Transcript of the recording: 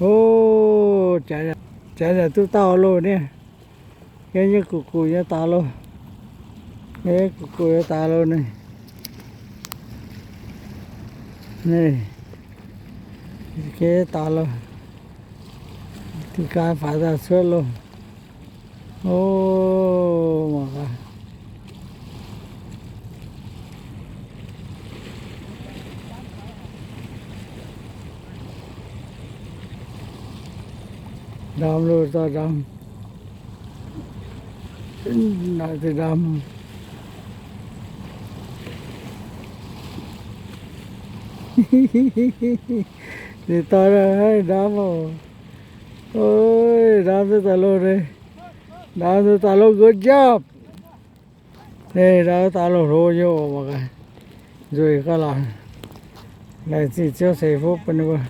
O, jaaix yaac duqv dauh loh niaa. Yie nyei guqc guqc nyei daaix loh. Yie guqc guqc nyei daaix loh naaiv. Naaiv, daaix loh. Da'gaaix faix daaih cuotv loh. O, mangc gaax. Ndaam loh, dauh ndaam. Naaiv deix ndaam. Ninh dorn naaiv ndaam oc. Oi, ndaam duqv daaih loh naaiv. Ndaam duqv daaih loh, good job. Naaiv ndaam duqv daaih loh hlo nyei oc, mangc gaax. Nzueic gaax laangc. Laengz zingh Ziouv ceix fuqv bun ninh mbuo.